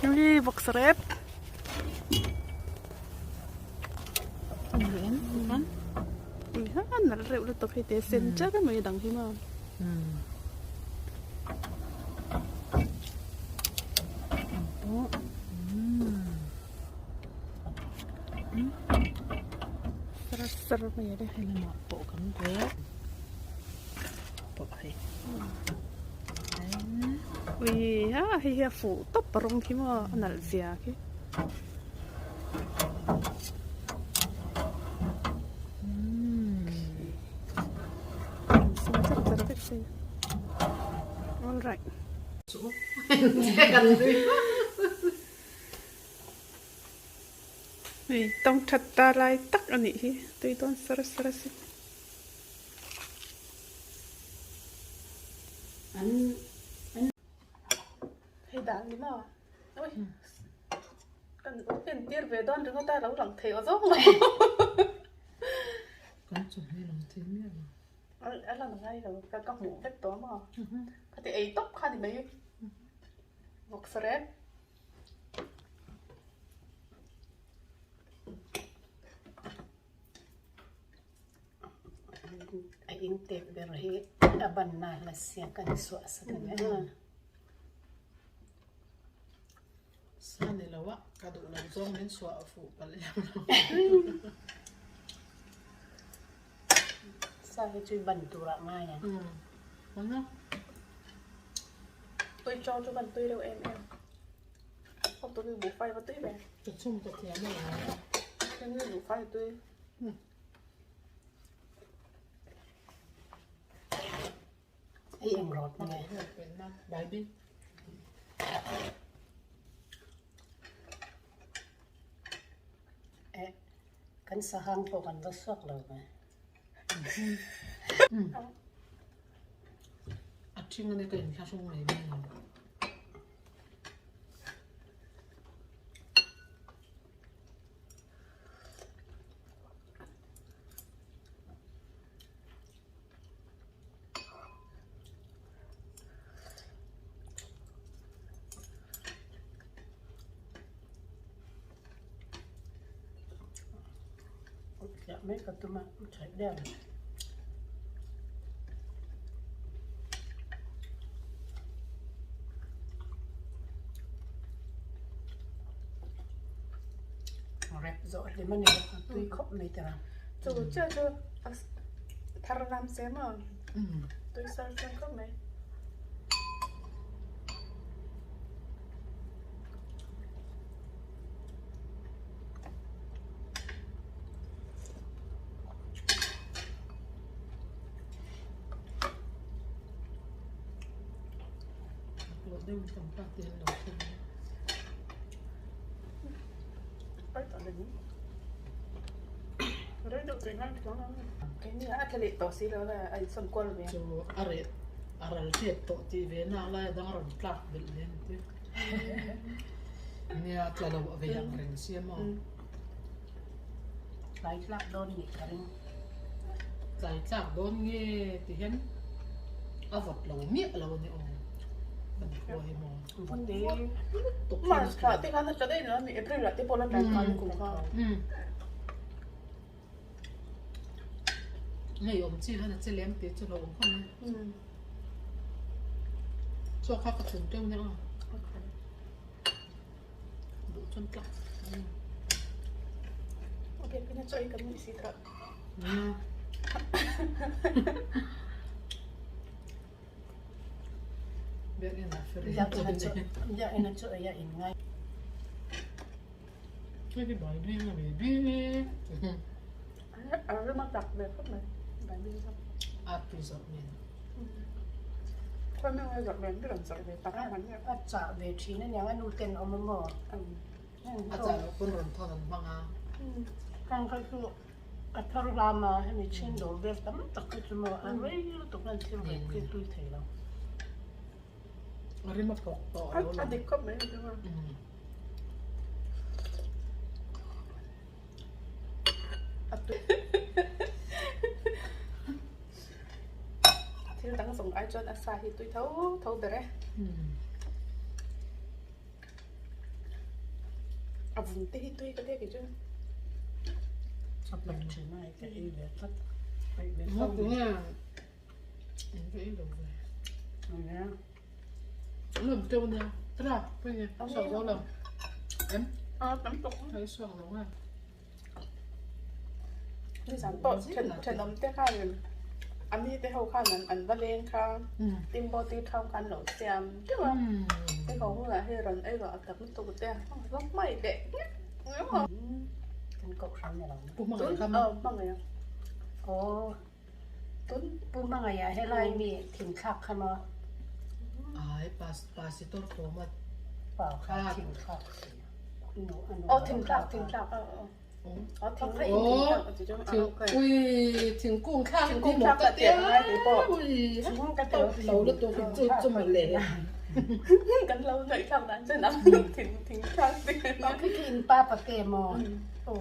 Ui box rep. Nal reuh lutuk hei te sen char mai dang hi maw. Sar sar mai a le. Hei lamah pawh kan rel pawh hei. Ui a hei hi a fuh tawp a rawng khi maw a nalh zia khi. All right. Hei tawng that ta lai tak a nih hi tui dawn sar sar a sin. Hei dan ni maw ui kan en tir ve dawn ringawt a lo lang thei aw zawng lo. Kan chawhmeh lang thei miah lo. A lang ngai lo ka hmuh vek tawh maw khati ei tawp kha ni mai vawksa rep. A in tek ber hi a banna la sia kan suah sak a nia. Sa ni lo a, ka duh lo zawng min suah fuh palh em lo. Sa hi chu ban turah ngai ang. Umm. Tui chaw chu kan tui reuh em em. Awk tui buhfai va tui ve. Ka chhung ka thiam a lo. Tui buhfai tui. Ei eng rawt nge. Baibing. Eh, kan sahang pawh kan va suak lo ve. A ṭhing a ni ka inthlahrung mai mai lo. Chiah mai ka tum a, theih deuh. Rep zawh hlim a ni bawk a, tui khawp mai tira. Chu chiah chu a thar lam se maw? Tui sar chuan khawp mai. Chu a reh a ral hriat tawh tih ve nak lai a dang rawn tlak belh hle ang tia. Nia tla lo a vei ang reng sia maw. Tlai tlak dawn nih ka ring. Tlai tlak dawn nge ti hian a vawt lo miah lo a ni aw. Kan khua hi maw. Vawt lutuk hian March thla te khan a tla daih lo a mi April ah te pawh la tlai khan kum kha. Ngei awm chi khan a che lem tih chu lo awm khawp mai. Chaw kha ka chhun teuh nia aw. Duh chuan tlak. Okay, pina chaw hi kan nih si kha. Biakinn ah chaw ei a in ngai. A rim a tak ve khawp mai. Khawi mai zawrh ve an zawrh ve tak ang an nia. A chah ve thin aniang a nu ten awm a maw. A chah loh pawn rawn thawn an hmang a. Kang kha chu a thar lam a hemi chin dawr vel tam tak kha chu maw a rei lutuk a thil rep khi tui thei lo. A rim a phawk tawh lo A dik khawp mai chu. A tui. Thil dang zawng. zawng ai chuan a sa hi tui tho tho ber e. A vun te hi tui ka tia kei chu. A peih thin a, ka ei ve tlat. Peih ve tho. In va ei lo ve. Nia. Lawm teuh nia. Tara, pawh nge, suak zo lo. Em? A tam tawk. Hei suak lo nge. Nizan pawh thenawm te khan a mi te ho khan an va leng kha timbo ti thau khan lo siam deuh a. Hei ho hunah hei rawn ei rawh a tam lutuk te a va hmaih leh nghek nghek a. Kan kohhran ni lo. Pu hmangaih kha maw? Aw hmangaih a. Aw. Tun Pu Hmangaih helai mi thingthlak kha maw? Ai pasitor kawm a. Pa kha thingthlak si. Nu anu. Aw thingthlak thingthlak aw aw. Aw thingthlak thingthlak a ti chu. Ui thingkung thlak ti maw ka tia. Ui lo lutuk chu chu mawle. Kan lo ngaihthlak dan chen ang thing thingthlak ti. Khi khi in pa pate maw? Aw.